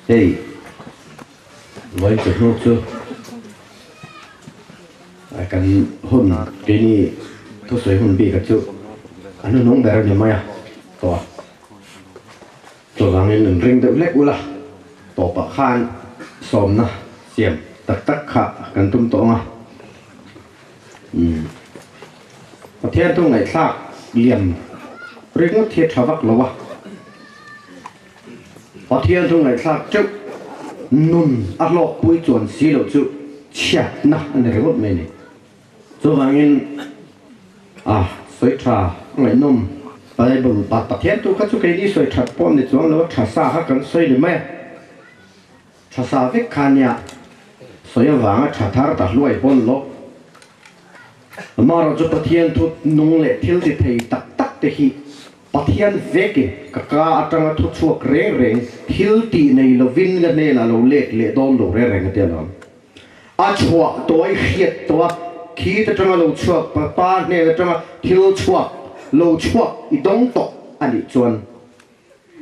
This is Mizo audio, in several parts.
Hei vawiin chawhnu chu kan hun keini thusawi hun bik a chu a hnuhnung ber a ni mai a tawh a. Chuvangin an ring deuh hlek ula, tawpah khan sawmna siam tak tak kha kan tum tawh ang a. Umm. Pathian thu ngaihthlak liam ringawt hi a tha vak lo a. Pathian thu ngaihthlak teuh nun a hlawkpui chuan si loh chu chhiatna a ni ringawt mai a ni. Chuvangin a sawi tha a ngaihnawm. Bible pa Pathian tu kha chu keini sawi that pawh ni chuang lo a, tha sa kha kan sawi ni mai a. Tha sa vek kha nia sawi avanga tha thar ta hluai pawn lo. Amaherawhchu Pathian thu nung leh thil ti thei tak tak te hi Pathian vekin ka ka atanga thu chhuak reng reng thil tih nei lovin ka hnenah lo let leh dawn lo reng reng a ti alawm. A chhuah tawh a i hriat tawh a, khit atanga lo chhuak pa pa hnen atanga thil chhuak lo chhuak i dawng tawh a nih chuan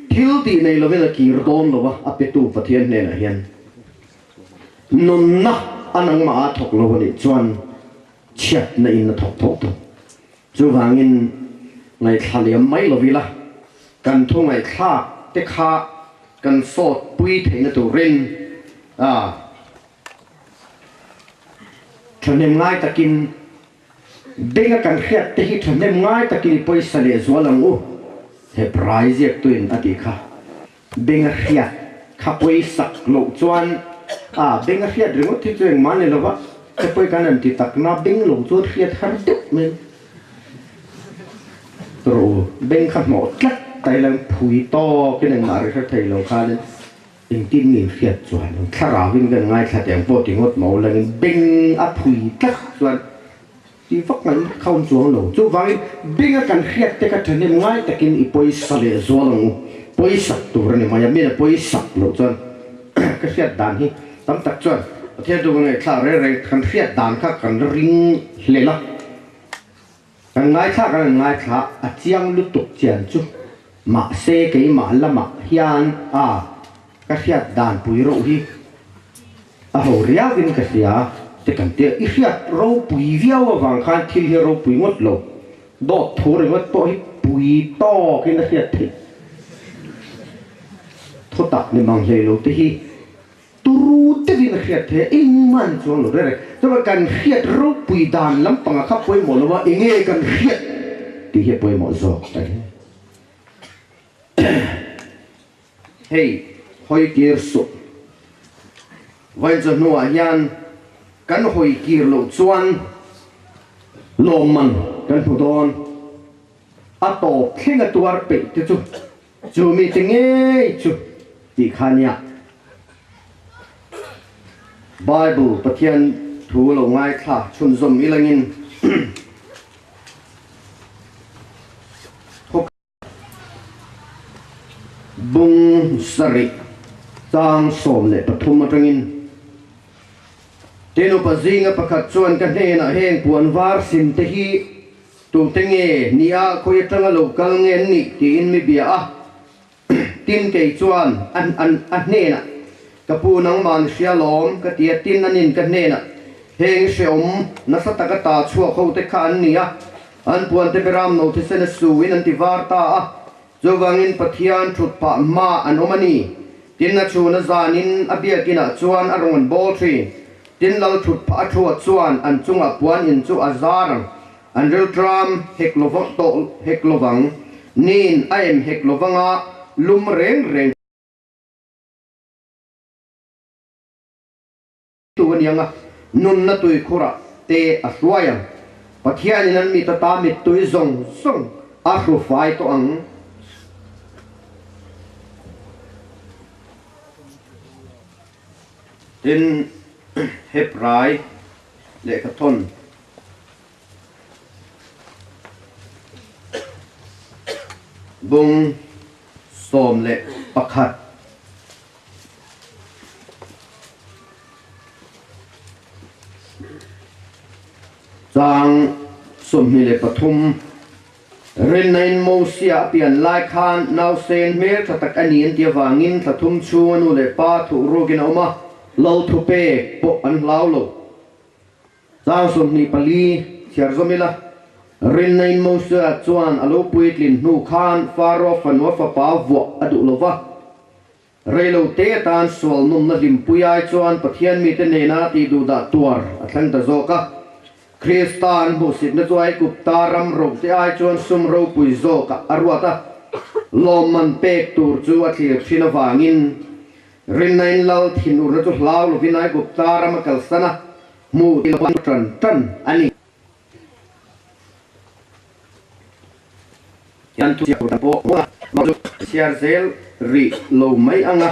thil tih nei lovin a kir dawn lo a, a petu Pathian hnenah hian nunna a nangmah a thawk lo a nih chuan chhiatna in a thawk tho tho. Chuvangin ngaihthla liam mai lo ila, kan thu ngaihthlak te kha kan sawt pui theihna turin a thahnem ngai takin benga kan hriat te hi thahnem ngai takin i pawisa leh zual ang u, Hebrai ziaktuin a tih kha. Benga hriat kha pawisak loh chuan a benga hriat ringawt hi chu engmah ni lova, he pawi kan han ti tak na beng lo chuan hriat har deuh mai rawh u. Beng kha hnawh tlat ta ila phui tawkin engmah ri hre thei lo khanin engtin nge hriat chuan ang thlarauin kan ngaithla teh ang pawh ti ngawt mah ulangin beng a phui tlat chuan Tih vak ngaih kha awm chuang lo. Chuvangin benga kan hriat te kha thahnem ngai takin i pawisa leh zual ang u. Pawisak tur a ni mai a, min a pawisak loh chuan ka hriat dan hi tam tak chuan Pathian chu ka ngaihthlak reng reng kan hriat dan kha kan ring hlel a, kan ngaithla kan han ngaithla a chiang lutuk chian chu mahse keimah lamah hian a ka hriat dan pui roh hi A ho riauin ka hria te kan tia, i hriat ropui viau avang khan thil hi ropui ngawt lo, dawt thu ringawt pawh hi pui tawkin a hriat theih. Thu tak ni mang hlei lo te hi turu deuhin a hriat theih a, engmah ni chuang lo reng reng. Chuan kan hriat ropui dan lampangah kha pawimawh lo a, enge kan hriat tih hi a pawimawh zawk ta hle. Hei, hawi kir suh. Vawiin chu hnuah hian kan hawi kir loh chuan lawmman kan hmu dawn. A tawp thleng a tuar peih te chu chu mite ngei chu tih kha nia. Bible Pathian thu lo ngaithla chhunzawm ilangin Bung sarih chang 13 atangin Tin upa zinga pakhat chuan ka hnenah heng puan var sin te hi tute nge ni a khawi atanga lo kal nge an nih tiin mi bia a. Tin kei chuan a hnenah ka pu nangmah ni hria lawm ka ti a, tin anin ka hnenah heng hrehawm nasa taka ta chhuak ho te kha an ni a, An puante beram no thisen a suin an ti var ta a, chuvangin Pathian thut phah hma an awm a ni. Tin, a chhun a zanin a biakinah chuan a rawn bawl thin. Tin, lal thut phah a thuah chuan an chungah puan in chu a zar ang, an rilṭam hek lovang tawh hek lovang, nin a em hek lovanga lum reng reng Tu a niang a, nunna tuikhurah te a hruai ang. Pathianin an mit ata mittui zawng zawng a hru fai tawh ang. Tin, Hebrai lehkhathawn bung 11. Chang 23. Rinna-in Mosia a pian lai khan nausen hmel tha tak a ni an ti avangin thla thum chhung a nu leh pa thuh rukin a awm a, lo thu pek pawh an hlau lo. Chang 24 chhiar zawm ila, Rinna-in Mosia chuan a lo puitlin hnu khan Faro fanua fapa vuah a duh lo va. Reilo te atan sual nawmna hlimpui ai chuan Pathian mite nena tih duhdah tuar a thleng ta zawk a. Krista an hmuhsitna chu Aigupta ram rote ai chuan sum ropui zawkah a ruat a, lawmman pek tur chu a thlir thin avangin rinna-in lal thinurna chu hlau lovin Aigupta ram a kalsan a, hmuh tan tan a ni. An thu chhiar pawh chhiar zel rih lo mai ang a,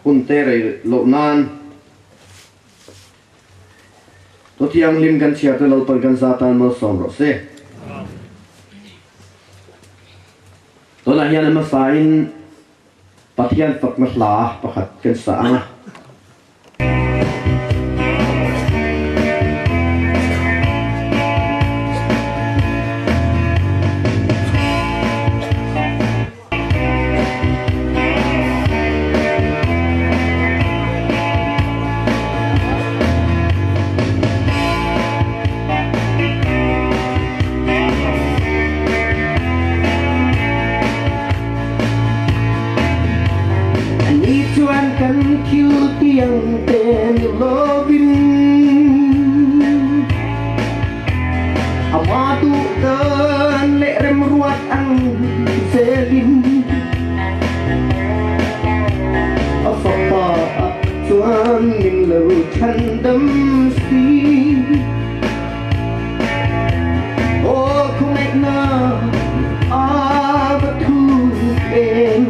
hun te rei loh nan Thu thianghlim kan chhiar te Lalpan kan za tan malsawm rawh se. Tunah hian a hmasain Pathian fakna hla pakhat kan sa ang a. Ani chuan kan thil tiang te ni lovin Ama duh dan leh remruat ang zelin A fapa ah chuan min lo chhandam si. Aw khawngaihna a va thuk em.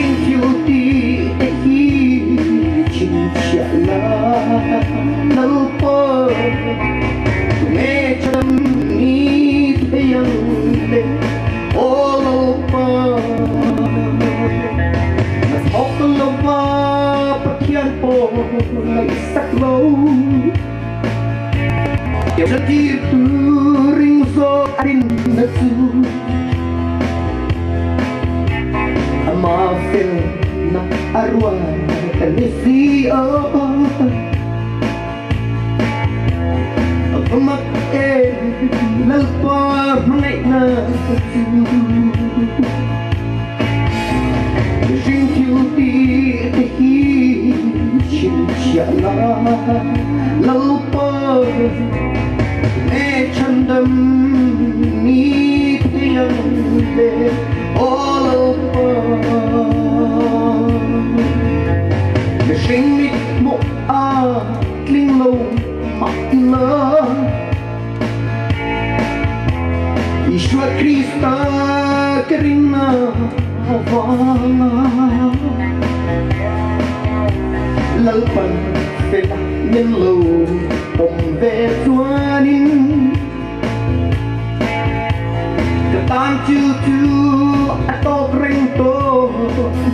Ring thil ti te hi chhinchhiah la Lalpa tunge chhan ni thei ang le Aw Lalpa na thawk lova Pathian pawh ngaihsak lo. Zirtirtu ring zawk a rinna chu ama felna a rual ka ni si a. Va mak em Lalpa hmangaihna chu. Mihring thil tih te hi chhinchhiah la Lalpa nge chhandam ni thei ang le aw Lalpa. Mihring mit hmuh a tling lo mah ila. Isua Krista ka ring a vanga Lalpan fela min lo awm ve chuanin ka tan chu chu a tawp reng tawh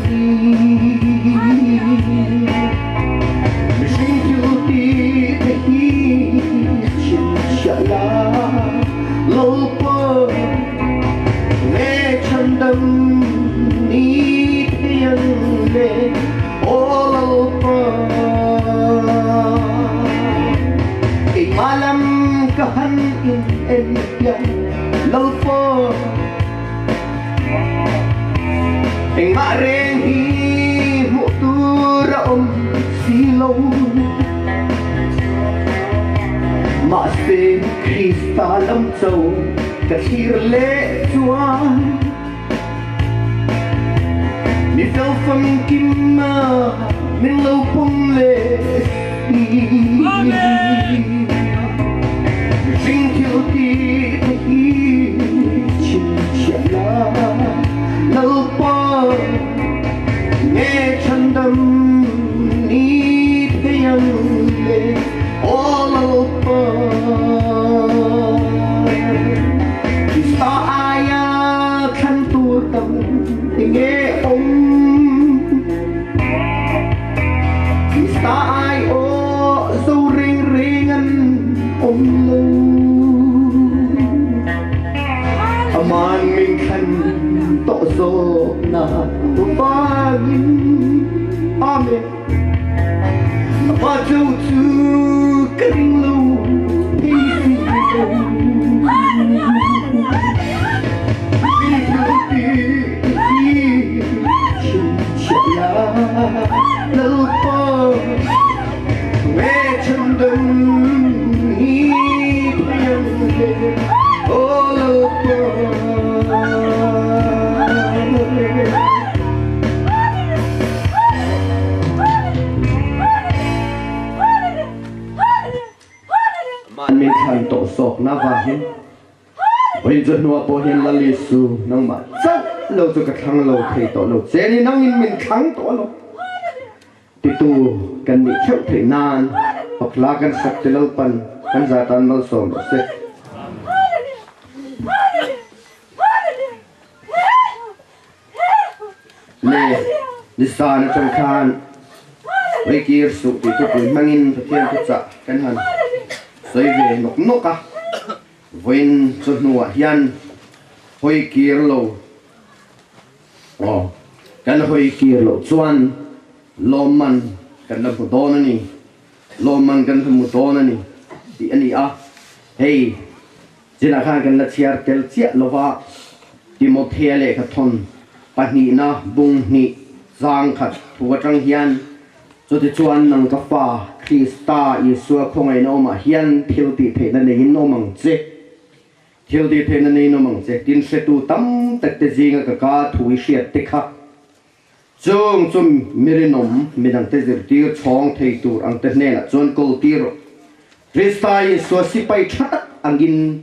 si. Mihring thil tih te hi chhinchhiah la Lalpa nge chhandam ni thei ang le aw Lalpa. Keimah lam ka han in en hian Lalpa Engmah reng hi hmuh tur a awm si lo. Mahse Krista lam cho ka thlir leh chuan mi fel famkim a min lo pawm leh si. Mihring thil tih te hi chhinchhiah la Lalpa nge chhandam ni thei ang le aw Lalpa. Krista aia thlan tur tam enge awm Krista ai aw zo na vangin Amen Ama chauh chu ka ring lo thei si lo Mi thil tih hi chhinchhiah la Lalpa Nge chhandam hi thei ang le Aw Lalpa. Min thlan tawh zawkna vangin Vawiin chu hnuah pawh hian Lal Isu nangmah chauh lo chu ka thlang lo thei tawh lo che ni nangin min thlang tawh lo. Titu kan nih theuh theih nan pakhla kan sak ti Lalpan kan za tan malsawm rawh se. Le nizan atang khan Weikir suh tih thupui hmangin Pathian thuchah kan han sawi ve nawk nawk a, vawiin chu hnuah hian hawi kir lo Aw, kan hawi kir loh chuan lawmman kan la hmu dawn a ni, lawmman kan la hmu dawn a ni tih a ni a. Hei, chinah khan kan la chhiar tel chiah lova Timothea lehkha thawn pahnihna bung hnih zang khat thu atang hian, Chutichuan nang ka fa, Krista Isua khawngaihna awmah hian thil tih theihna neiin awm ang che. Thil tih theihna nei nawm ang che, tin hretu tam tak te zinga ka ka thu i hriat te kha. Chung chu mi rinawm, midangte zirtir chhawng thei tur ang te hnenah chuan kawl tir rawh. Krista Isua sipai tha tak angin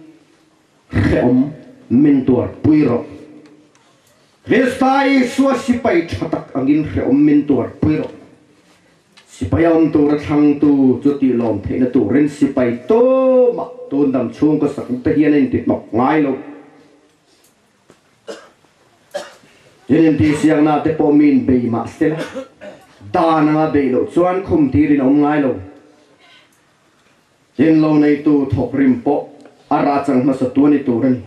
hrehawm min tuar pui rawh. Krista Isua sipai tha tak angin hrehawm min tuar pui rawh. Sipai a awm tur a thlangtu chu tih lawm theihna turin sipai tumah tun dam chhungkaw sak te hian a intihnawk ngai lo. Tin intihsiakna te pawh miin bei mah se la, dan anga beih loh chuan khum tirin a awm ngai lo. Tin lo neitu thawk rim pawh a rah chang hmasa tu a ni tur a ni.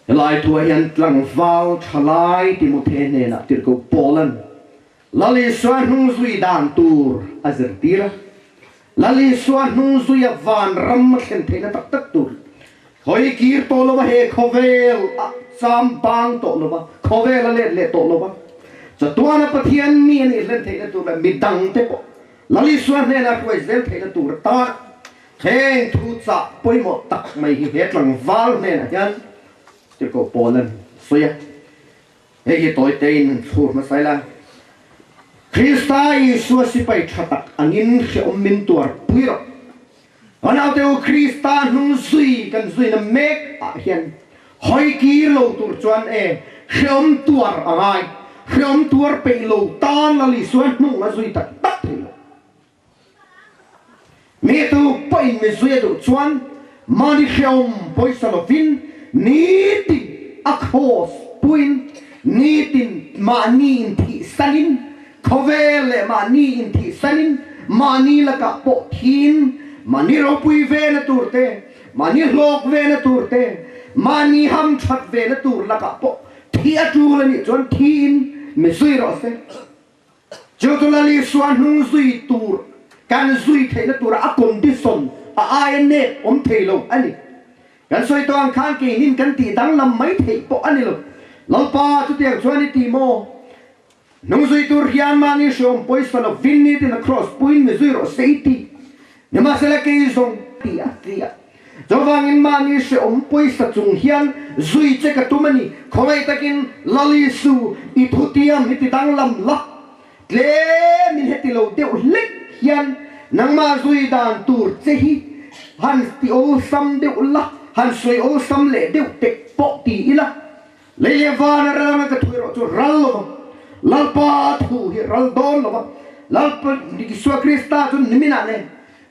Helai thuah hian tlangval thalai Timothe hnenah tirhkoh Paula'n Lal Isua hnung zui dan tur a zirtir a. Lal Isua hnung zuia vanram a thlen theihna tak tak tur hawi kir tawh lova he khawvel a cham bang tawh lova, khawvel a let leh tawh lova, chatuana Pathian mi a nih hlen theihna tur leh midangte pawh Lal Isua hnenah hruai zel theihna tur atan Heng thu chah pawimawh tak mai hi he tlangval hnenah hian tirhkoh Paul an sawi a. Hei hi tawi tein an thlur hmasa ila. Krista Isua sipai tha tak angin hrehawm min tuar pui rawh. Ka naute u Krista hnung zui kan zuina mek ah hian hawi kir lo tur chuan e hrehawm tuar a ngai. Hrehawm tuar peih lo tan Lal Isua hnung a zui tak tak thei lo. Mi tu pawhin mi zui a duh chuan mahni hrehawm pawisa lovin nitin a cross puin nitin mahni inthihsanin khawvel leh mahni inthihsanin mahni lakah pawh thin mahni ropui vena tur te mahni hlawk vena tur te mahni hamthat vena tur lakah pawh thi a tul a nih chuan thiin mi zui rawh se. Chu chu Lal Isua hnung zui tur kan zui theihna tura a condition a aia nep awm thei lo a ni. Kan sawi tawh ang khan keinin kan tih danglam mai theih pawh a ni lo. Lalpa chutiang chuan i ti maw? Hnung zui tur hian mahni hreawm pawisa lovin nitin a cross puiin mi zui rawh se i ti. Nimahsela kei zawng ti a ti a. Chuvangin mahni hrehawm pawisa chung hian zui che ka tum a ni. Khawngaih takin Lal Isu i thutiam hi ti danglam la. Tlemin heti lo deuh hlek hian nangmah zui dan tur che hi han ti awlsam deuh la, han sawi awlsam leh deuh tek pawh ti ila. Lei leh vana ranga ka thu erawh chu ral lo va, Lalpa thu hi ral dawn lo va, Lalpa Isua Krista chu niminah nen,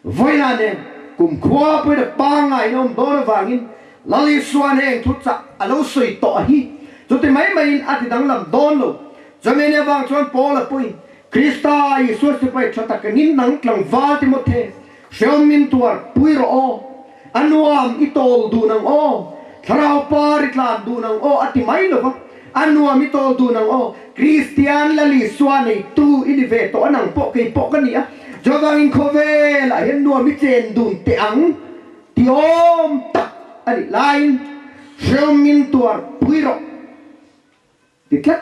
vawiinah nen, kumkhua pawhin a pangngai awm dawn avangin Lal Isua'n heng thu chah a lo sawi tawh a hi chuti mai maiin a ti danglam dawn lo. Chumi ni avang chuan Paula pawhin Krista Isua sipai tha tak angin nang tlangval Timothe, Hreawm min tuar pui rawh aw, a nuam i tawl dun ang aw, thlarau par i tlan dun ang aw a ti mai lo va. A nuam i tawl dun ang aw. Kristian Lal Isua neitu i ni ve tawh a nang pawh kei pawh ka ni a. Chuvangin khawvelah hian nuam i chen dun teh ang ti awm tak a nih laiin hrehawmin tuar pui rawh ti tlat.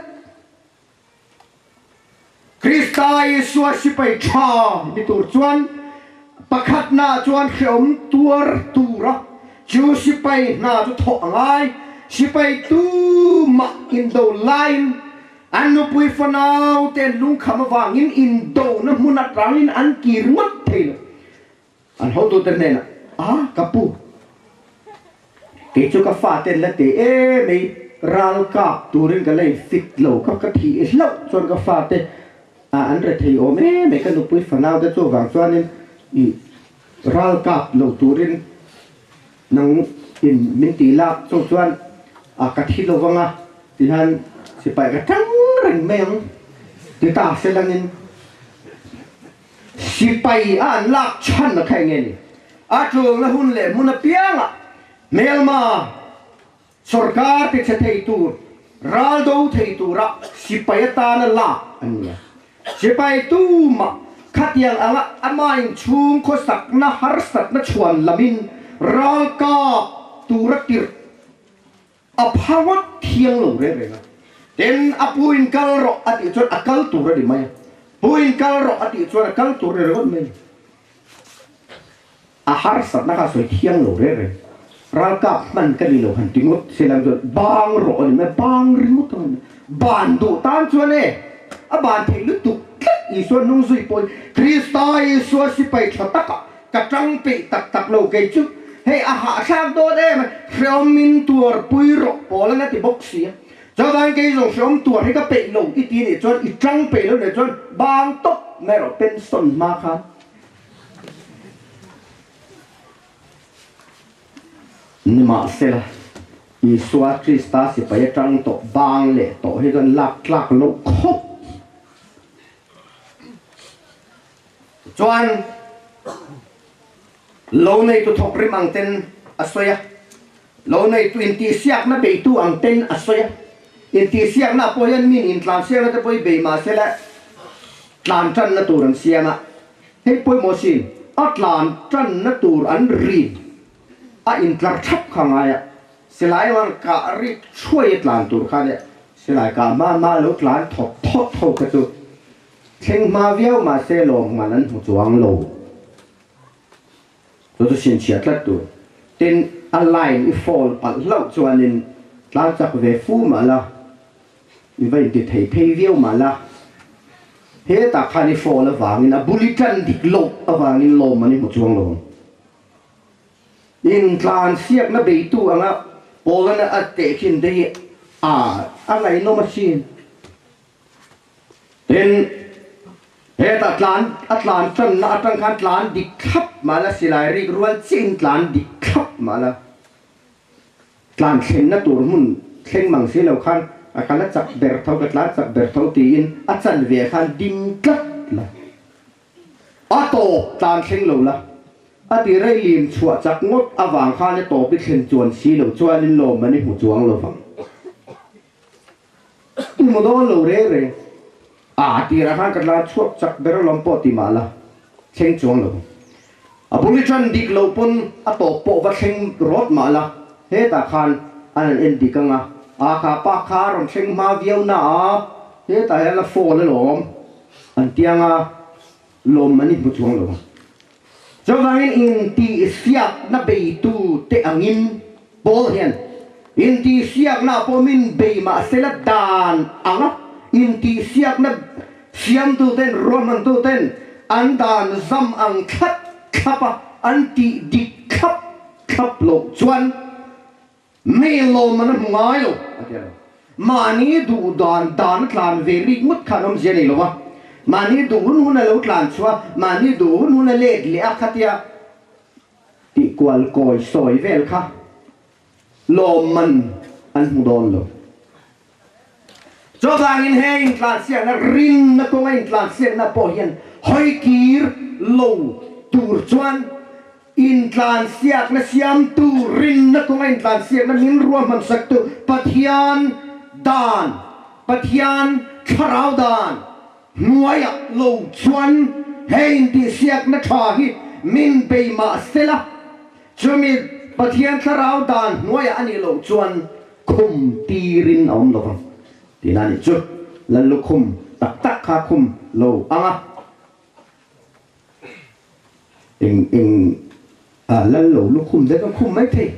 Krista Isua sipai tha ni tur chuan pakhatnaah chuan hrehawm tuar tura chu sipai hna chu thawh a ngai. Sipai tumah indo laiin an nupui fanau te an lungkham avangin indona hmun atangin an kir ngawt thei lo. An hotute hnenah, A, ka pu, kei chu ka fate an la te em ei, ral kap turin ka la infit lo, ka ka thih hlauh chuan ka fate an re thei awm em ei, ka nupui fanaute chu avang chuanin i ral kap lo turin nang in min tih lak chu chuan a ka thi lo vang a tihian sipai ka tang reng mai ang ti ta se langin. Sipai a an lak chhan a kha enge ni? A tulna hun leh hmun apiangah hmelma sorkar ti che thei tur, ral do thei tura sipai atana lak an ni a. Sipai tumah khatiang anga ama inchhung khawsakna harsatna chhuan lamin ral kap tura tirh A pha ngawt thiang lo reng reng a. Tin, a pu in kal rawh a tih chuan a kal tur a ni mai a. Pu in kal rawh a tih chuan a kal tur a ni ringawt mai a ni. A harsatna kha a sawi thiang lo reng reng. Ralkap hman ka ni lo han ti ngawt se lam chuan bang rawh a ni mai a, bang ringawt ang a ni. Ban duh tan chuan e, a ban theih lutuk tlat Isua hnung zui pawhin Krista Isua sipai tha takah Ka tang peih tak tak lo kei chu hei a hahthlak dawn em a, hreawm min tuar pui rawh pawl an a ti bawk si a. Chuvangin kei zawng hreawm tuar hi ka peih lo i ti nih chuan i tang peih lo nih chuan bang tawp mai rawh pension hma khan. Nimahsela, Isua Krista sipai atang tawh bang leh tawh hi chuan lak tlak loh khawp. Chuan lo neitu thawk rim ang ten a sawi a, lo neitu intihsiakna beitu ang ten a sawi a. Intihsiakna pawh hian min intlansiakna te pawh hi bei mah se la tlan tanna tur an siam a, hei pawimawh sin, a tlan tanna tur an rin a intlar thap kha ngai a, silai ang kah rik thuai a tlan tur kha nia, silai kah hma hma lo tlan thawt thawt ho kha chu Thleng hma viau mahse lawmman an hmu chuang lo. Chu chu chhinchhiah tlat tur. Tin, a line i fall palh hlauh chuanin tlan chak ve fu mah la, i va inti thei phei viau mah la, hetah khan i fall avangin a bul i tan dik loh avangin lawmman i hmu chuang lo ang. Intlansiakna beitu anga Paulana a tehkhin te hi a a ngaihnawm asin. Tin, hetah tlan a tlan tanna atang khan tlan dik thlap mah la, silai rik rual chiahin tlan dik thlap mah la, tlan thlenna tur hmun thleng mang si lo khan a kal a chak ber tho, ka tlan chak ber tho tiin a chanve khan ding tlat la. A tawp tlan thleng lo la, a ti rei lim chhuah chak ngawt avang khan a tawp i thlen chuan si lo chuanin lawm an i hmu chuang lo vang. I hmu dawn lo reng reng. A tirah khan ka tlan chhuak chak ber alawm pawh ti mah la, thleng chuang lo. A bul i tan dik lo pawn a tawp pawh va thleng rawt mah la, hetah khan an han en dik ang a, a kha pa kha a rawn thleng hma viau na a, hetah hian a fall alawm an ti ang a, lawm an i hmu chuang lo ang. Chuvangin intihsiakna beitu te angin Paul hian intihsiakna pawh min bei mah se la dan ang a, intihsiakna siamtu ten ruahmantu ten an dan zam ang thlap thlap a, an tih dik thlap thlap loh chuan Mi lawm an hmu ngai lo, a ti a lo. Mahni duh dan dan a tlan ve rik ngawt khan awmzia nei lo va, mahni duh hun hun a lo tlan chhuah a, mahni duh hun hun a let leh a khatia tih kual kawi sawi vel kha lawmman an hmu dawn lo. Chuvangin he intlansiakna rinna kawnga intlansiakna pawh hian hawi kir lo tur chuan intlansiakna siamtu, rinna kawnga intlansiakna min ruahmansaktu Pathian dan, Pathian thlarau dan hnuaiah lo chuan he intihsiakna tha hi min bei mah sela, chumi Pathian thlarau dan hnuaiah a nih loh chuan khum tirin a awm lo vang. Tihna a nih chu Lal lukhum tak tak kha khum lo ang a. Eng eng a lal lo lukhum te chuan khum mai thei.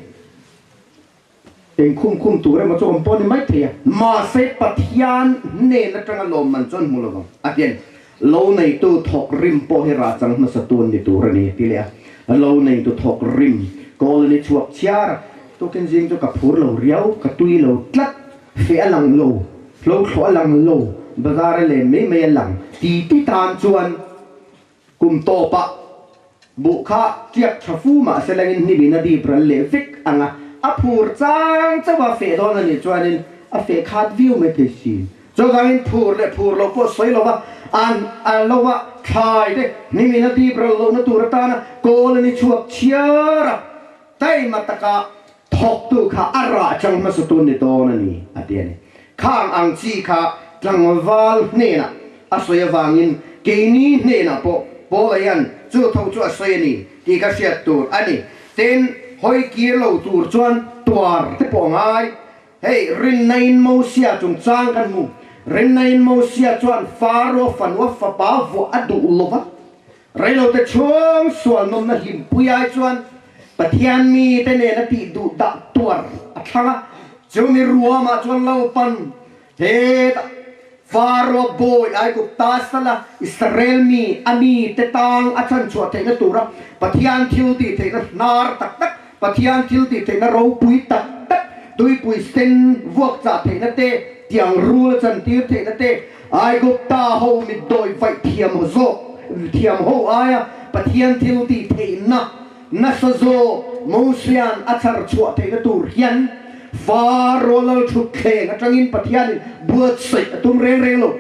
Eng khum khum tur emaw chu awm pawh ni mai thei a. Mahse Pathian hnen atanga lawmman chuan hmu lo vang. A ti a ni. Lo neitu thawk rim pawh hi rah chang hmasa tun ni tur a ni a ti leh a. Lo neitu thawk rim kawl a ni chhuak chhiar a. Tukin zing chu ka phur lo riau, ka tui lo tlat. Feh a lang lo, hlo thlawh a lang lo, bazar a len mai mai a lang ti ti tan chuan kum tawpah buh kha tiak tha fu mah se langin hnimin a dip ral leh vek ang a, a phur chang chauh a feh dawn a nih chuanin a feh khat viau mai thei si. Chuvangin phur leh phur loh pawh sawi lova an a lova thlai te hnimin a dip ral lohna tur atana kawl a ni chhuak chhiar a, taima taka Thawktu kha a rah chang hmasa tun ni dawn a ni, a ti a ni. Khang ang chi kha tlangval hnenah a sawi avangin keini hnenah pawh Paula hian chu tho chu a sawi a ni tih ka hriat tur a ni. Tin, hawi kir lo tur chuan tuar te pawh a ngai. Hei, rinna-in Mosia chungchang kan hmu. Rinna-in Mosia chuan Faro fanua fapa vuah a duh lo va. Reilote chhung sual nawmna hlimpui ai chuan Pathian mite nena tih duh dah tuar a thlang a, chumi ruamah chuan lo pan hetah Faro bawi Aigupta sala Israel mi a mite tang a chhanchhuah theihna tura Pathian thil tih theihna hnar tak tak, Pathian thil tih theihna ropui tak tak, tuipui sen vuak chah theihna te, tiang rul a chantir theihna te, Aigupta ho mitdawi vaih thiam zawk thiam ho aia Pathian thil tih theihna nasa zawk Mosia'n a chhar chhuah theihna tur hian Faro lal thutthleng atangin Pathianin buatsaih a tum reng reng lo,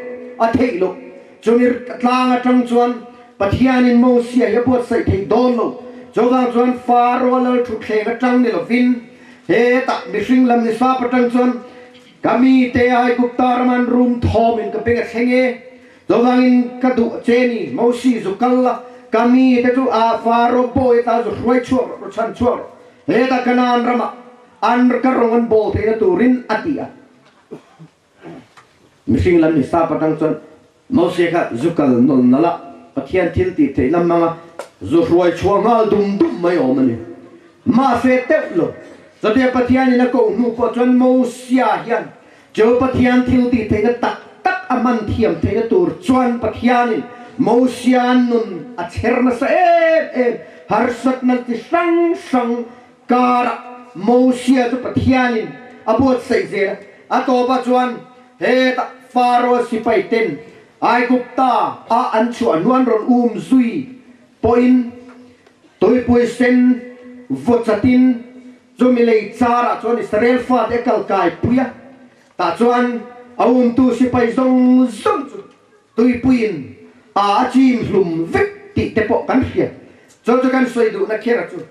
a theih loh. Chumi tlang atang chuan Pathianin Mosia hi a buatsaih thei dawn lo. Chuvang chuan Faro lal thutthleng atang ni lovin hetah mihring lam ni sap atang chuan Ka mite Aigupta ram an rum thawmin ka beng a thleng e, chuvangin ka duh che ni, Mosi zu kal la, ka mite chu a Faro bawi ata zu hruai chhuak rawh, ru chhan chhuak rawh, hetah Kanaan ramah an ka rawng an bawl theihna turin a ti a. Mihring lam hi sap atang chuan Mosi kha zu kal nawl nalh a, Pathian thil tih theihna hmanga zu hruai chhuah nghal dum dum mai awm a ni. Mahse teuh lo, chutia Pathianin a koh hnu pawh chuan Mosia hian chu Pathian thil tih theihna tak tak a hman thiam theihna tur chuan Pathianin Mosia nun a chher nasa em em, harsatna chi hrang hrang karah Mosia chu Pathianin a buatsaih zel a, a tawpah chuan hetah Faro sipai ten Aigupta a an chhuah hnu an rawn um zui pawhin tuipui sen vaw chatin chumi lei charah chuan Israel fate a kal kai pui a, tah chuan a umtu sipai zawng zawng chu tuipuiin a a chim hlum vek tih te pawh kan hria. Chu chu kan sawi duhna kher chu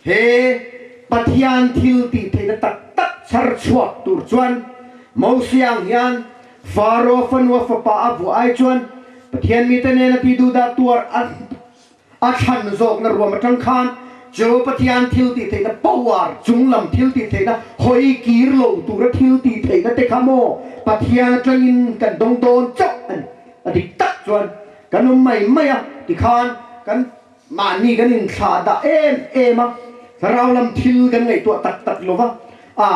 he Pathian thil tih theihna tak tak chhar chhuak tur chuan Mosiang hian Faro fanua fapa a vuah ai chuan Pathian mite nena ti duhdah tuar a a thlan zawkna ruam atang khan chu Pathian thil tih theihna power chunglam thil tih theihna hawi kir lo tura thil tih theihna te kha maw Pathian atangin kan dawng dawn chauh a ni. A dik tak chuan kan awm mai mai a tikhan kan mahni kan inthlah dah em em a, thlarau lam thil kan ngaihtuah tak tak lo va, a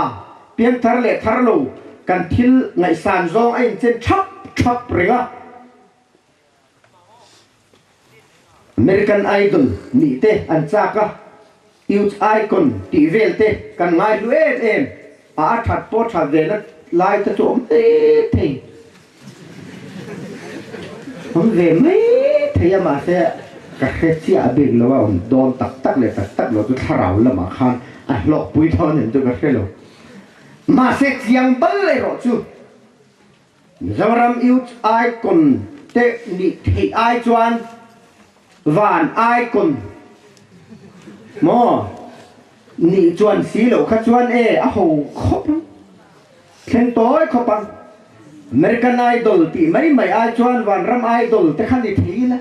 piangthar leh thar lo kan thil ngaihsan zawng a inchen thap thap reng a. American Idol nih te an chak a, Youth Icon tih vel te kan ngaihlu em em a, a that pawh that ve na lai te chu awm mai thei, awm ve mai thei a mahse ka hre chiah a bik lo a, awm dawn tak tak leh tak tak lo chu thlarau lamah khan a hlawkpui dawn em chu ka hre lo. Mahse chiang bal erawh chu Mizoram Youth Icon te nih theih ai chuan Van Icon maw nih chuan si loh kha chuan e a ho khawp ang. Thleng tawi khawp ang. American Idol tih mai mai ai chuan vanram idol te kha ni thei ila.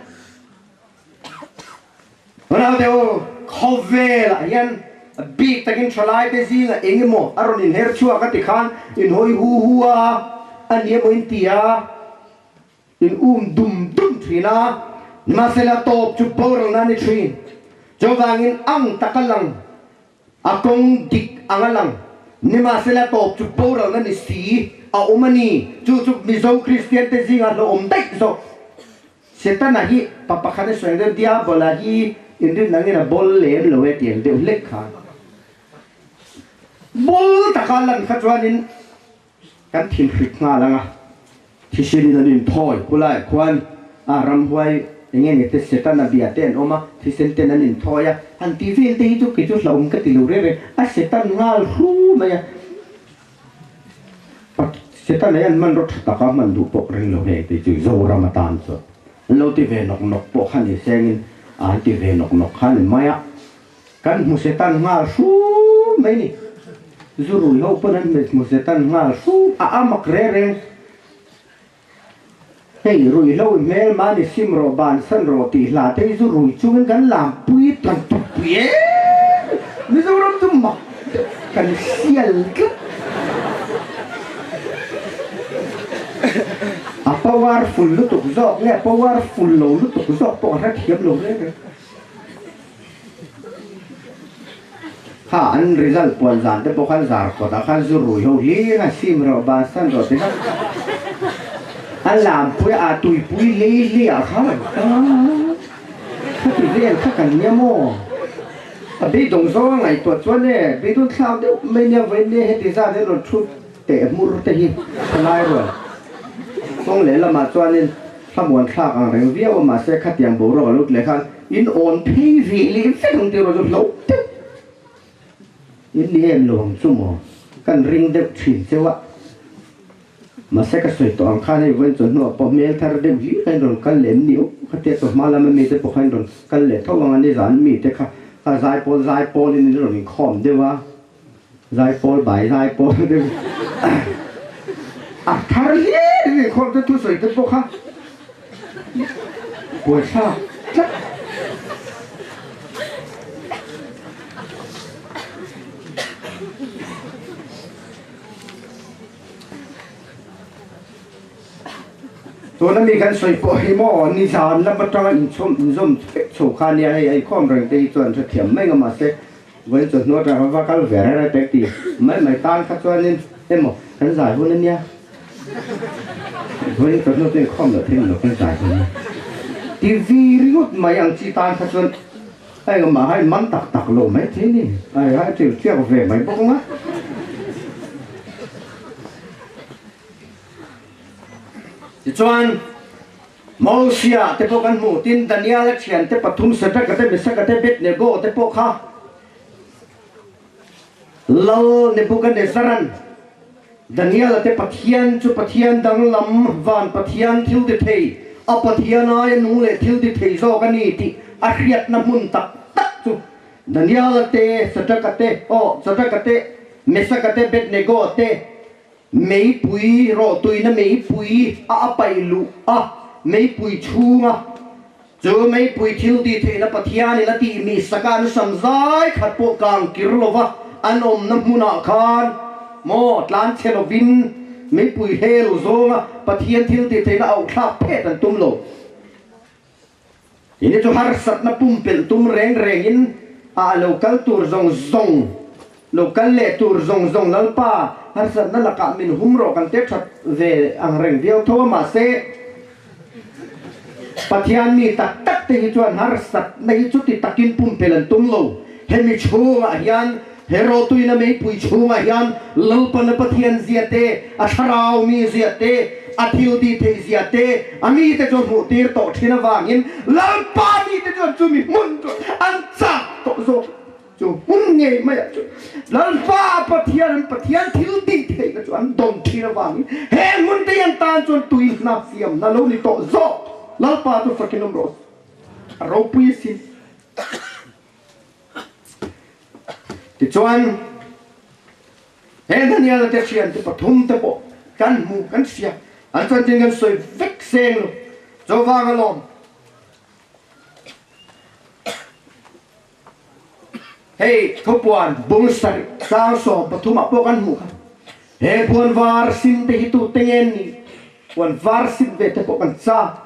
Naute u, khawvelah hian bik takin thalai te zingah eng emaw a rawn inher chhuak a ti khan in hawi hu hu a, a ni emaw in ti a, in um dum dum thin a, nimahsela tawp chu boralna a ni thin. Chuvangin ang taka lang A kawng dik ang a lang. Nimahsela tawp chu boralna ni si a awm a ni. Chu chu Mizo Kristian te zingah hlauhawm daih zawk. Setana hi pa pakhat a sawi deuh, Diabola hi inrin angin a bawl lem lo e ti ang deuh hlek kha. Bawl taka lan kha chuanin kan thinhrik nghal ang a, thisenin an inthawi khulaiah khuan a ramhuai eng enge te Setana bia te an awm a, thisen ten an inthawi a, han tih vel te hi chu kei chu hlauhawm ka ti lo reng reng, a Setan nghal hru mai a, Setana hi an hmanraw tha taka hman duh pawh reng lo heng te chu Zoram atan chuan an lo ti ve nawk nawk pawh kha ni sengin an ti ve nawk nawk kha ni mai a. Kan hmu setan nghal hrum mai ni. Zu rui ho pawn an hmu setan nghal hrum a a mak reng reng. Hei ruihlo i hmel mahni sim rawh bansan rawh tih hla te hi zu rui chungin kan lam pui tlan tuk pui em. Mizoram chu mak deuh kan sial tlat. A powerful lutuk zawk nge powerful lo lutuk zawk pawh ka hrethiam lo reng reng. Kha an result puan zan te pawh khan zar kawt ah khan zu rui ho hlir a sim rawh bansan rawh ti kha an lampui a tuipui lei lei ah khan khati vel kha kan nia maw a beidawng zawng a ngaihtuah chuan e beidawn thlak deuh mai nia vawiin nia heti zat hian rawn thu teh hmur te hi thalai rual kawng lehlamah chuanin Thlamuan thlak ang reng viau a, mahse khatiang boruak a lo tleh khan in awn phei ve leh vek ang tih erawh chu hlauh deuh in ni em lo ang chu maw? Kan ring deuh thin cheu a, mahse ka sawi tawh ang khan hei vawiin chuan hnuah pawh hmel thar deuh hlir kha in rawn kal leh em ni aw? Khatia chu hma lama mite pawh kha in rawn kal leh tho ang a, nizan mite kha kha zaipawl zaipawlin in rawn inkhawm deuh a. Zaipawl bai zaipawl deuh a thar hlir in inkhawm te thusawi te pawh kha buaithlak tlat. Tuna mi kan sawi pawh hi maw nizan lam atanga inchhawm inzawm chho kha nia hei a inkhawm reng te hi chuan hrethiam mai nga mahse Vawiin chu hnuai atang va kal ve reng reng pek ti mai mai tan kha chuanin emaw kan zai hun ania vawiin chu hnuai chu inkhawm loh theih lo kan zai hun ania ti vi ringawt mai ang chi tan kha chuan a engmah hai man tak tak lo mai thei ni ai hai ṭil chiak ve mai bawk ang a. Tichuan. Mosia te pawh kan hmu, tin Daniela thiante pathum Shadrach-a te, Meshach-a te, Abednego te pawh kha Lal Nebuchadnezzar-a'n Daniela te Pathian chu Pathian danglam, van Pathian thil ti thei, a Pathian aia nung leh thil ti thei zawk a ni tih a hriatna hmun tak tak chu Daniela te, Shadrach-a te, aw, Shadrach-a te, Meshach-a te, Abednego te, Meipui rawhtuina meipui a a paih luh a, meipui chhunga chu meipui thil tih theihna Pathianin a tih mi saka an sam zai khat pawh kang kir lova an awmna hmunah khan maw tlan chhe lovin meipui hel zawnga Pathian thil tih theihna auhthlak phet an tum lo. Ini chu harsatna pumpelh tum reng rengin a lo kal tur zawng zawng, lo kal leh tur zawng zawng Lalpa harsatna lakah min hum rawh kan te that ve ang reng viau tho a mahse Pathian mi tak tak te hi chuan harsatna hi chuti takin pumpelh an tum lo. Hemi chhungah hian he rawtuina meipui chhungah hian Lalpana Pathian zia te, a thlarau mi zia te, a thil tih theih zia te, a mite chu hmuh tir tawh thin avangin Lalpa mite chuan chumi hmun chu an chak tawh zawk. Chu hmun ngei maiah chuan Lalpa Pathian an Pathian thil tih theihna chu an dawn thin avangin he hmun te hi an tan chuan tui hna siamna lo ni tawh zawk. Lalpa chu fakin awm rawh se. A ropui asin. Tichuan. He Daniela te thiante pathum te pawh kan hmu kan hria, an chanchin kan sawi vek seng lo. Chuvang alawm. Hei thupuan bung sarih tlang 13 ah pawh kan hmuh kha. He puan var sin te hi tute nge an nih? Puan var sin ve te pawh kan chak.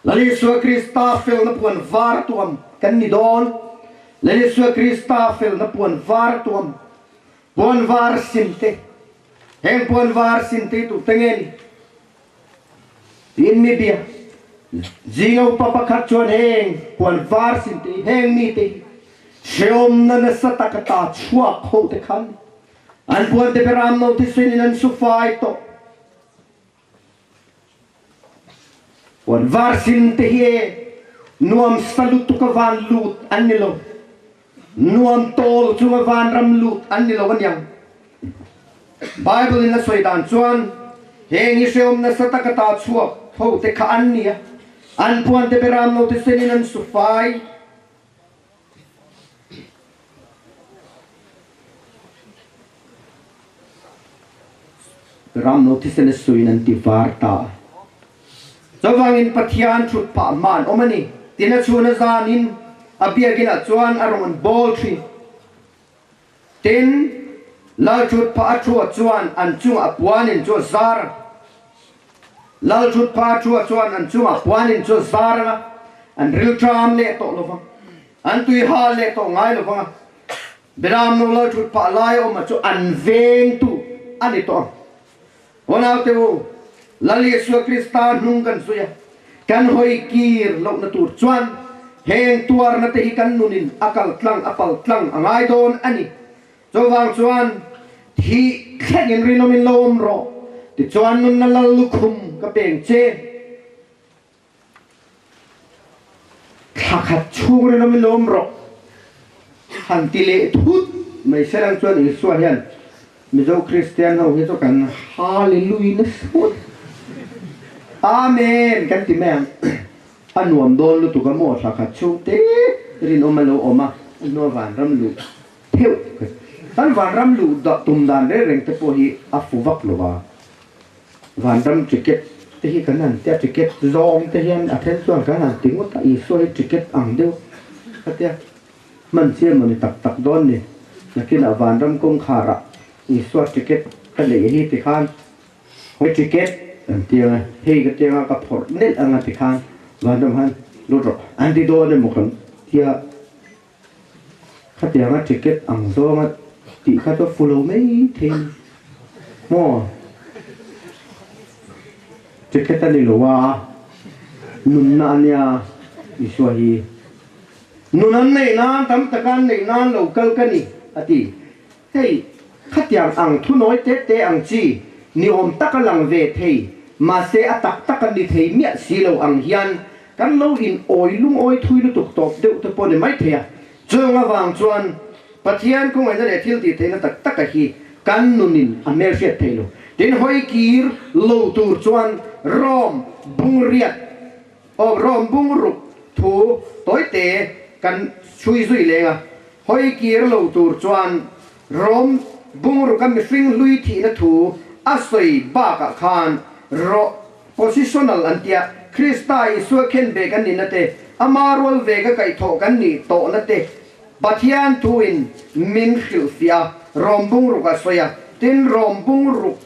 Lal Isua Krista felna puan var tuam kan ni dawn. Lal Isua Krista felna puan var tuam, puan var sin te. Heng puan var sin te hi tute nge ni? Tiin mi bia. Zinga upa pakhat chuan heng puan var sin te hi, heng mite hi hrehawmna nasa taka ta chhuak ho te khan an puan te beram no thisen in an su fai tawh. Puan var sin te hi e nuam sa lutuk a van lut an ni lo. Nuam tawl chunga vanram lut an ni lo aniang. Bible in a sawi dan chuan heng hi hrehawm nasa taka ta chhuak ho te kha an ni a, an puan te beram no te sen in an su fai. Beram no thisen a suin an ti var ta a. Chuvangin Pathian thut phah hma an awm a ni. Tin a chhun a zanin a biakinah chuan a rawn bawl thin. Tin, Lal thut phah a thua chuan an chungah puanin chu a zar a. Lal thut phah a thua chuan an chungah puanin chu a zar ang a, an rilṭam leh tawh lo vang, an tui hal leh tawh ngai lo vang a. Beram no lal thut phah lai awma chu an vengtu a ni tawh ang. Unaute u, Lal Isua Krista hnung kan zui a, kan hawi kir lohna tur chuan heng tuarna te hi kan nunin a kal tlang a pal tlang a ngai dawn a ni. Chuvang chuan thih thlengin rinawmin lo awm rawh, tichuan nunna lal lukhum ka peng che. Thla khat chhung rinawmin lo awm rawh han ti leh thut mai se lang chuan Isua hian Mizo Kristian ho hi chu kan Hallelujah nasa ngawt. Amen kan ti mai ang. A nuam dawn lutuk a maw thla khat chhung te rinawm a lo awm a, a hnua vanram luh theuh kan vanram luh tum dan reng reng te pawh hi a fu vak lo va. Vanram ticket te hi kan han tia, ticket zawng te hian a then chuan kan han ti ngawt a, Isua hi ticket ang deuh ka tia, hman chian mawni tak tak dawn ni, nakinah vanram kawngkharah Isua ticket ka neih hi tikhan he ticket an ti ang a, hei ka tia ka phawrh nelh ang a tikhan vanram han lut rawh an ti dawn emaw kan tia, Khatianga ticket ang zawnga tih kha chu a fu lo mai thei maw? Ticket a ni lo a, nunna a nia Isua hi. Nun an neih nan, tam taka an neih nan lo kal ka ni, a ti. Hei, khatiang ang thunawi te te ang chi ni awm taka lang ve thei, mahse a tak tak a ni thei miah si lo ang hian kan lo in awi lungawi thui lutuk tawp deuh te pawh ni mai thei a. Chung avang chuan Pathian khawngaihna leh thil tih theihna tak taka hi kan nunin a hmelhriat thei lo. Tin, hawi kir lo tur chuan Rom bungriat, aw Rom bungruk thu tawite kan chhui zui leng a. Hawi kir lo tur chuan Rom bungruk a mihring hlui thihna thu a sawi bakah khan rawh positional an tia, Krista Isua khen ve kan nihna te, ama rual ve ka kaihthawh kan nih tawhna te Pathian thuin min hrilhfiah a, Rom bungruk a sawi a, tin Rom bungruk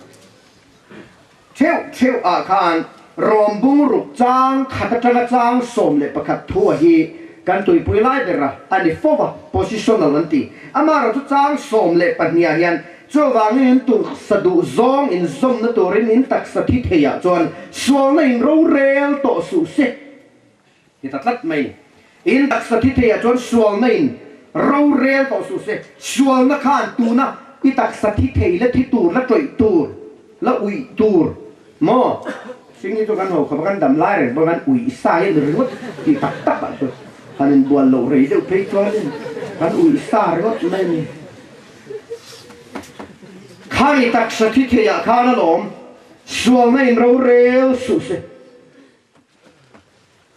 theuh theuh ah khan Rom bungruk chang khat atanga chang 11 thu a hi kan tuipui lai ber a a ni fo va, positional an ti. Amaherawhchu chang 12 ah hian chuvangin in tuksa duh zawng in zawmna turin in taksa thi thei ah chuan sualna in rorel tawh suh se ti ta tlat mai. In taksa thi thei ah chuan sualna in rorel tawh suh se. Sualna khan tuna i taksa thi thei la thi tur la tawih tur la uih tur maw? Hring hi chu kan ho khawp a, kan dam lai reng pawh kan uih sa hi a ni ringawt tih tak tak ah chuan han inbual loh rei deuh phei chuanin kan uih sa ringawt mai a ni. Khang i taksa thi thei ah khan alawm sualna in rorel suh se.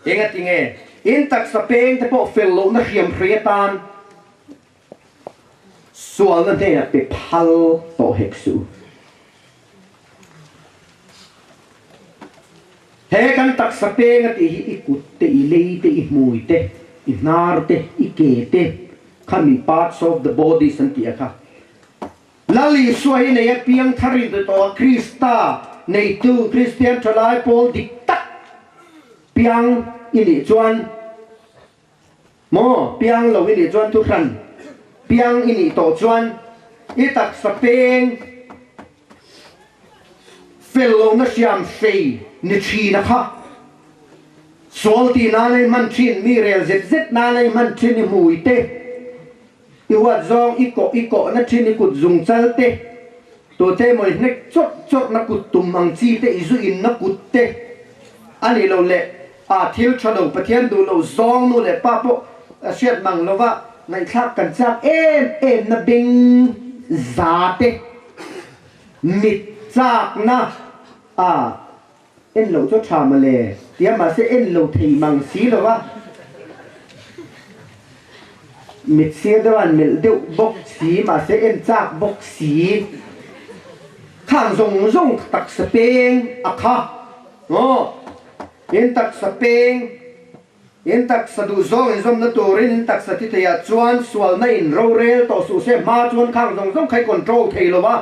Engati nge in taksa peng te pawh fel lohna hriam hrei atan Sualna hnenah pe phal tawh hek suh. He kan taksa peng a tih hi i kut te, i lei te, i hmui te, i hnar te, i ke te khami parts of the bodies an tih a kha. Lal Isua hi nei a piang thar in ti tawh a, Krista neitu Kristian thalai pawl dik tak piang i nih chuan maw piang lo i nih chuan thuhran piang i nih tawh chuan i taksa peng fel lohna hriam hrei ni thin a kha. Sual tih nana i hman thin, mi rel zet zet nana i hman thin i hmui te, I huat zawng i kawh i kawhna thin i kut zung chal te, tute emaw i hnek chawrh chawrhna kut tum ang chi te i zu inna kut te a nih loh leh a thil tha lo Pathian duh loh zawng nu leh pa pawh hriat mang lova ngaihthlak kan chak em em na beng za te mit chakna a En loh chu tha mawle tia mahse en lo thei mang si lo a, mit sir deuh an melh deuh bawk si mahse en chak bawk si khang zawng zawng taksa peng a kha aw in taksa peng in taksa duh zawng inzawmna turin in taksa thi theiah chuan sualna in rorel tawh suh se hma chuan khang zawng zawng kha i control thei lo a.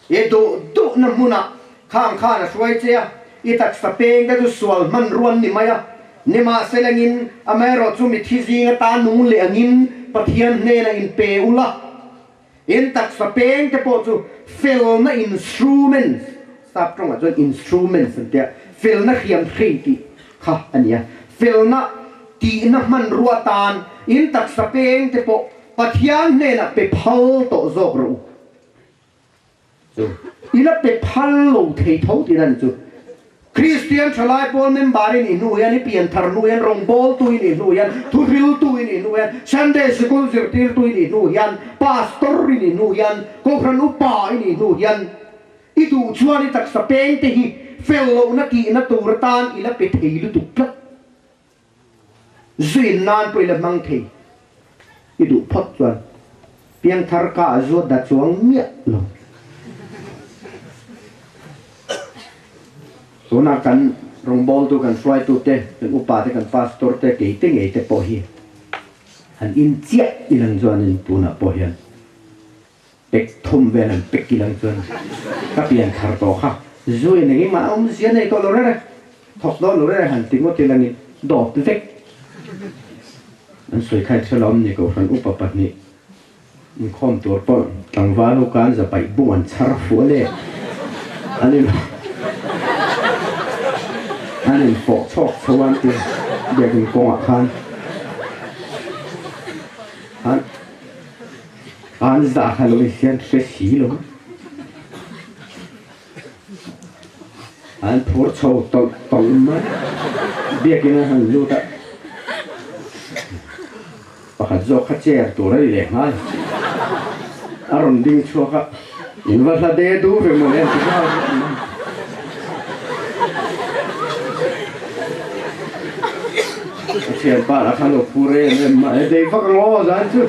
I duh duhna hmunah khang khan a hruai che a, i taksa peng te chu sual hmanrua an ni mai a. Nimahselangin, amaherawhchu mithi zing ata nung leh angin Pathian hnenah in pe ula, in taksa peng te pawh chu felna instruments, sap tawngah chuan instruments an tia, felna hriam hrei tih kha a ni a, felna tihna hmanrua atan in taksa peng te pawh Pathian hnenah pe phal tawh zawk rawh u. Chu i la pe phal lo thei tho tih dan chu Kristian thalai pawl member i nih hnu hian, i pianthar hnu hian, rawngbawltu i nih hnu hian, thuhriltu i nih hnu hian, Sunday sikul zirtirtu i nih hnu hian, pastor i nih hnu hian, kohhran upa i nih hnu hian i duh chuan i taksa peng te hi fel lohna tihna tur atan i la pe thei lutuk tlat. Zuin nan pawh i la hmang thei. I duh phawt chuan piangthar ka a zuat dah chuang miah lo. Tunah kan rawngbawltu, kan hruaitute, kan upate, kan pastor te, keite ngei te pawh hi han in chiah ilang chuanin tunah pawh hian pek thum vel han pek ilang chuan ka pianthar tawh kha. Zuin engemaw a awmzia nei tawh lo rere. Thawk dawn lo reng han ti ngawt ila ni dawt vek an sawi kha hre lo ni Kohhran upa pahnih inkhawm tur pawh tlangval ho khan zapaih bung an chhar fuh a le an in an in fawh chhawk chho an ti biakin kawngah khan an an zah kha lo insiam hre si lo. An phur chho tawlh tawlh mai. Biakin a han lut a, pakhat zawk kha chair tur a ni leh nghal. A rawn ding chhuak a, In va hla de du ve mawle an ti nghal vek mai. A thianpa lah khan lo phur em em mai, Dei vak ang aw zan chu.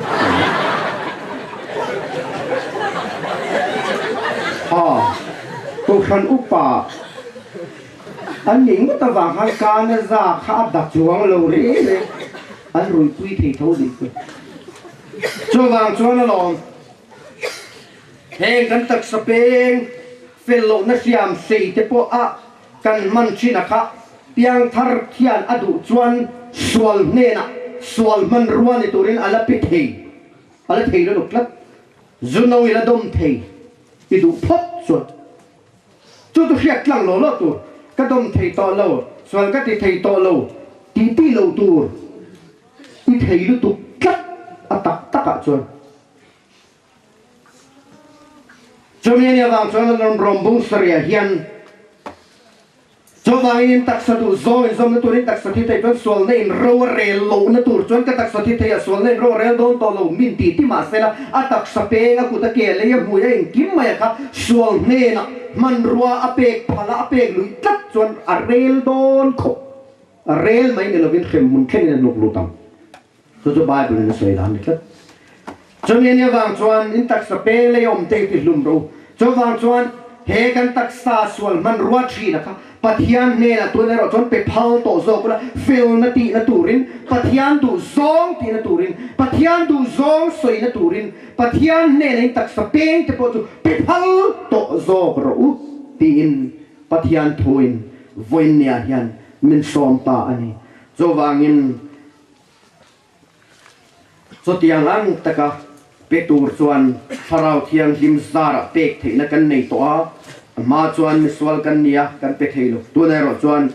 Ha, Kohhran upa an nih ngawt avang khan kana za kha a da chuang lo reng reng, an ruihpui thei tho dih chu. Chuvang chuan alawm, heng kan taksa peng fel lohna hriam sei te pawh a kan hman thin a kha piangthar thian a duh chuan sual hnenah sual hmanrua ni turin a la pe thei. A la thei lutuk tlat. Zu no i la dawm thei i duh phawt chuan chu chu hriat tlang lo lo tur. Ka dawm thei tawh lo, sual ka ti thei tawh lo ti ti lo tur i thei lutuk tlat a tak takah chuan. Chumi a nih avang chuan a rawn bung sarih hian Chuvangin in taksa duh zawng in zawmna turin taksa thi thei chuan sualna in ro a rel lohna tur chuan ka taksa thi thei ah sualna in ro a rel dawn tawh lo min ti ti mahsela a taksa peng a kut a ke a lei a hmui a engkim mai a kha sual hnenah hmanrua a pek phala a pek luih tlat chuan a rel dawn khawp a rel mai ni lovin hremhmun thlengin a hnuk lut ang. Chu chu Bible in a sawi dan a ni tlat. Chumi ania vang chuan in taksa peng lei awm te hi ti hlum rawh u. Chuvang chuan he kan taksa sual hmanrua thina kha Pathian hnenah tun erawh chuan pe phal tawh zawk ula, felna tihna turin, Pathian duh zawng tihna turin, Pathian duh zawng sawina turin, Pathian hnenah in taksa peng te pawh chu pe phal tawh zawk rawh u tiin Pathian thuin vawiinniah hian min sawm ta a ni. Chuvangin Chutiang ang taka pe tur chuan Thlarau Thianghlim zarah pek theihna kan nei tawh a, a hma chuan misual kan ni a, kan pe thei lo. Tunah erawh chuan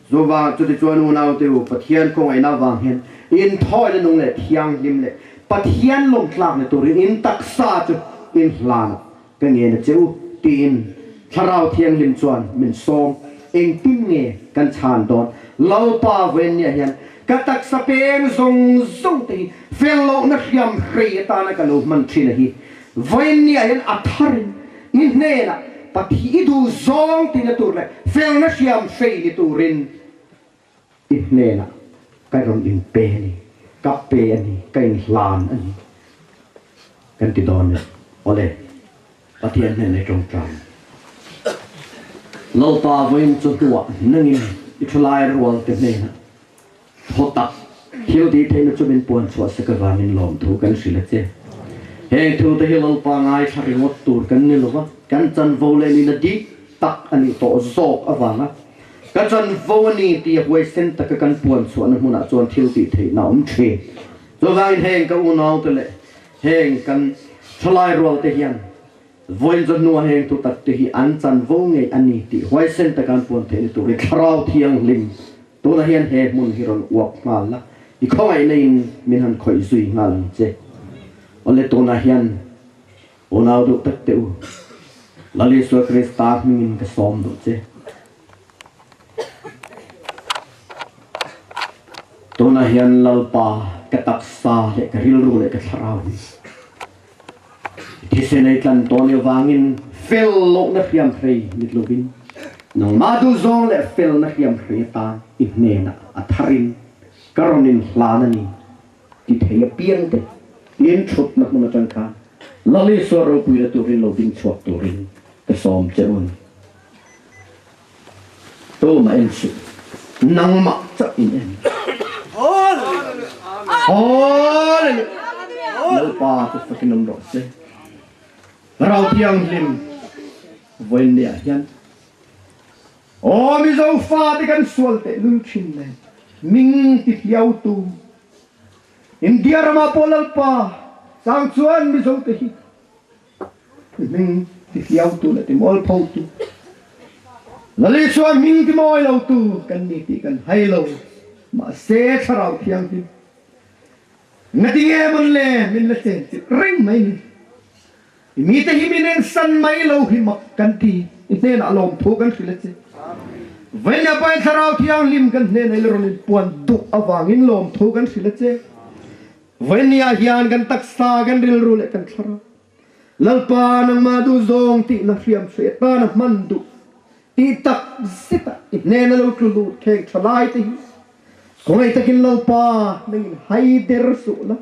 chuvang chutichuan unaute u, Pathian khawngaihna avang hian inthawina nung leh thianghlim leh Pathian lawmtlak ni turin in taksa chu in hlanah Ka ngen a che u, tiin Thlarau Thianghlim chuan min sawm. Engtin nge kan chhan dawn? Lalpa vawiinniah hian ka taksa peng zawng zawng te hi fel lohna hriam hrei atana ka lo hman thin a hi. Vawiinniah hian a tharin i hnenah Pathi i duh zawng tina tur leh felna hriam hrei ni turin i hnenah ka rawn inpe a ni, ka pe a ni, ka inhlan a ni kan ti dawn e. Awle, Pathian hnenah i tawngtai. Lalpa vawiin chu hnuah nangin i thalai rualte hnenah thaw tak thil tih theihna chu min puan chhuah sek avangin lawmthu kan hrilh a che. Heng thute hi Lalpa ngaithla ringawt tur kan ni lova, kan chanvo leh nihna dik tak a nih tawh zawk avanga Ka chanvo a ni tih a huaisen taka kan puan chhuahna hmunah chuan thil tih theihna a awm thin. Chuvangin heng ka unaute leh heng kan thalai rualte hian vawiin chu hnua heng thu takte hi an chanvo ngei a ni tih huaisen taka an puan theihna turin Thlarau Thianghlim tunah hian he hmun hi rawn uap nghal la, i khawngaihna in min han khawih zui nghal ang che. Awle tunah hian Unau duh tak teh u, Lal Isua Krista hmingin ka sawm duh che. Tunah hian Lalpa ka taksa leh ka rilru leh ka thlarau hi thisen ei tlan tawn avangin fel lohna hriam hrei nit lovin nangmah duhzawng leh felna hriam hrei atan i hnenah a tharin ka rawn inhlan a ni. Ti thei apiang te in thutna hmun atang khan Lal Isua ropuina turin lo ding chhuak turin ka sawm che u a ni. Tumah en suh, nangmah chauh in en. Hallelujah! Lalpa chu fakin awm rawh se. Rau Thianghlim vawiinniah hian Aw Mizo fate kan sual teh lul thin nen ming ti hliautu India ramah pawh Lalpa chang chuan Mizo te hi hming ti hliautu leh ti mualphotu Lal Isua hming ti mawi lotu kan ni tih kan hai lo mahse Thlarau Thianghlim ngatinge mawn le min la chen chilh reng mai ni. I mite hi min ensan mai lo hi mak kan ti. I hnenah lawmthu kan hrilh a che. Vawinia Pain Thlarau Thianghlim kan hnenah i la rawn inpuan duh avangin lawmthu kan hrilh a che. Vawinia hian kan taksa, kan rilru leh kan thlarau Lalpa nangmah duh zawng tihna hriam hre tana hman duh tih tak zetah i hnena lo tlu lut kheng tha lai te hi khawngaih takin Lalpa nangin hai der suh la.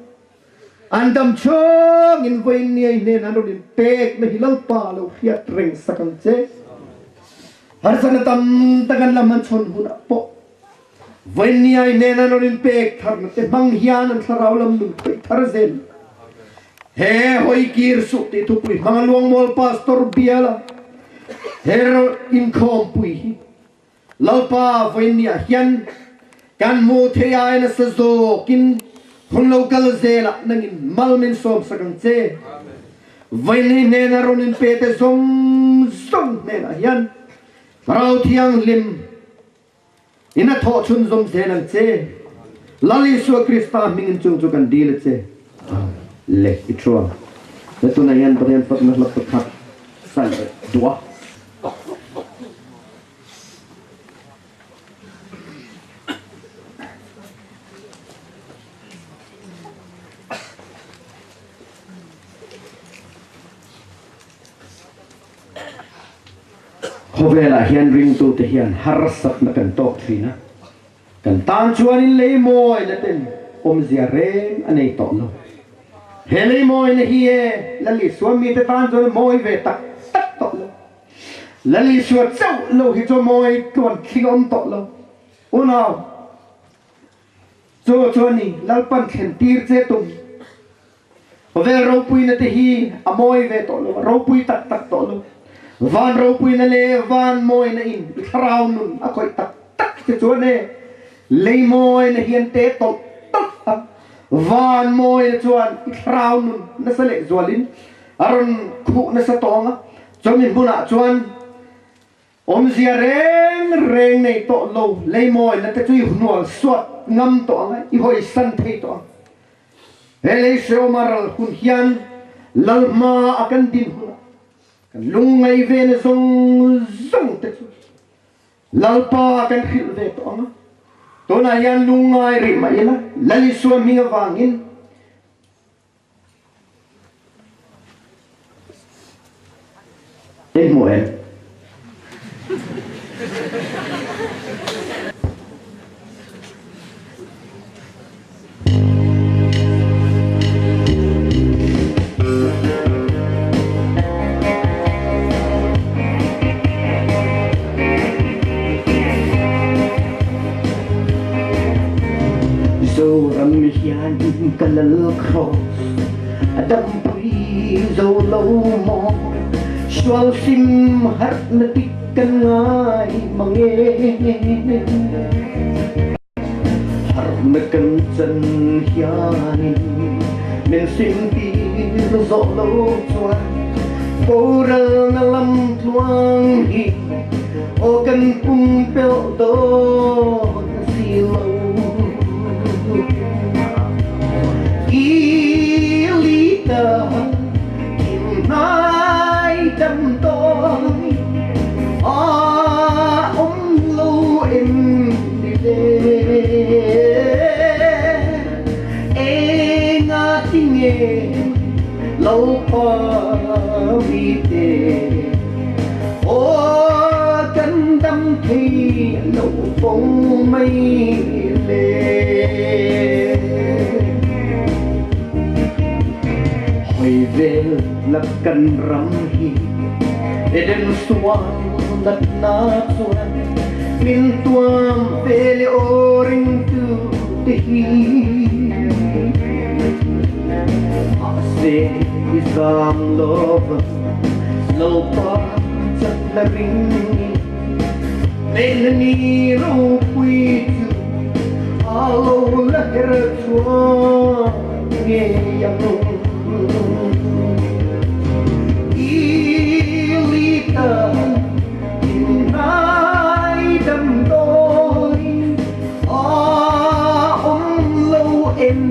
An dam chungin vawiin niai hnen an rawn inpek na hi Lalpa lo hriat reng sak ang che. Harsatna tam tak an lam an chhawn hunah pawh vawiin niai hnen an rawn inpek tharna te hmang hian an thlarau lam nun khawih thar zel. He hawi kir suh tih thupui hmanga Luangmual Pastor biala he inkhawmpui hi Lalpa vawiinniah hian kan hmuh thei ai nasa zawkin hun lo kal zelah nangin mal min sawmsak ang che. Vawiinni hnena rawn inpe te zawng zawng hnenah hian Thlarau Thianghlim in a thawh chhunzawm zel ang che. Lal Isua Krista hmingin chung chu kan dil a che. Le i thu. He tunah hian Pathian fakna hla pakhat san duh a. Khawvelah hian ringtute hian harsatna kan tawk thin a, kan tan chuanin lei mawi na ten awmzia reng a nei tawh lo. He lei mawina hi e Lal Isua mite tan chuan a mawi ve tak tak tawh lo. Lal Isua chauh lo hi chu a mawi tluan thling a awm tawh lo. Unau, chu chu a ni, Lalpan thlen tir che tum. Khawvel ropuina te hi a mawi ve tawh lo, a ropui tak tak tawh lo. Van ropuina leh van mawina in i thlarau nun a khawih tak tak che chuan e lei mawina hian te tawlh tawlh a, van mawina chuan i thlarau nun nasa leh zualin a rawn khuh nasa tawng a, chumi hmunah chuan Awmzia reng reng nei tawh lo, leimawina te chu i hnual suat ngam tawh ang a, i hawisan thei tawh ang. He lei hreawma ral hun hian lal hma a kan din hunah kan lungngai ve na zawng zawng te chu Lalpa kan hrilh ve tawh ang a. Tunah hian lungngai rih mah ila, Lal Isua hming avangin In hmuh em? Zoram hian ka lal cross a dampui zo lo maw sual sim harh na tik kan ngai mange harh na kan chan hianin min sim tir zawh lo chuan boral na lam tluang hi aw kan pumpelh dawn si lo. Ilita hnai dam tawi a um lo em ni le enga tinge lo pa mi te aw kan dam thei lo fo mai le. Hoi vel la kan ram hi Eden sual natna chuan min tuam ve le aw ringtu te hi. Mahse i zam lova Lalpa chat la ring Melanie ropui chu a lo la her chhuak ngei ang. I lita in ngai damdawi a awm lo em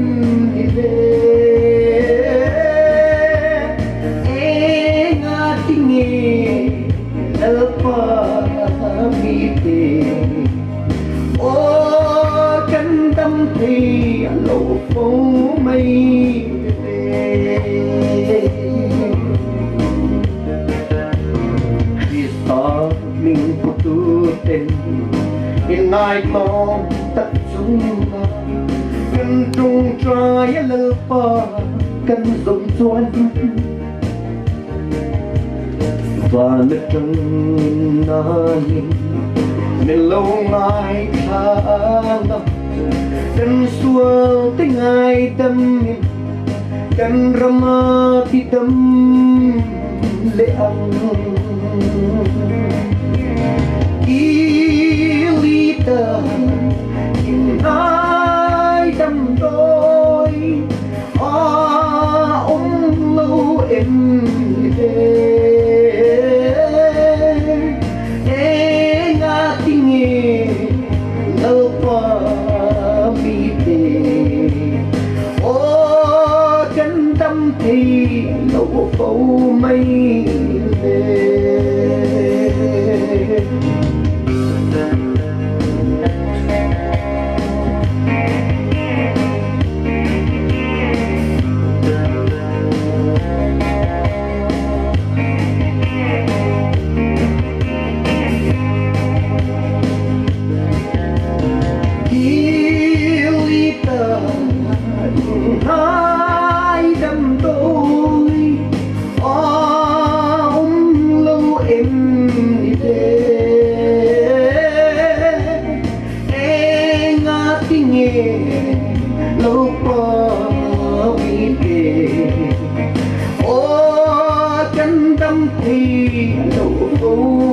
ni le? Engatinge Lalpa mite aw kan dam thei a lo fo mai le. Krista hming putu ten inngaihtlawm tak chunga kan tawngtai a Lalpa kan zawm chuan Van atangin nain min lo ngaithla ang a, kan sual te ngaidamin kan ram a tidam leh ang. Kilita in ngaidam dawi A awm lo em ni le? Engatinge Lalpa mite aw kan dam thei lo fo mai le? Kan lo fo.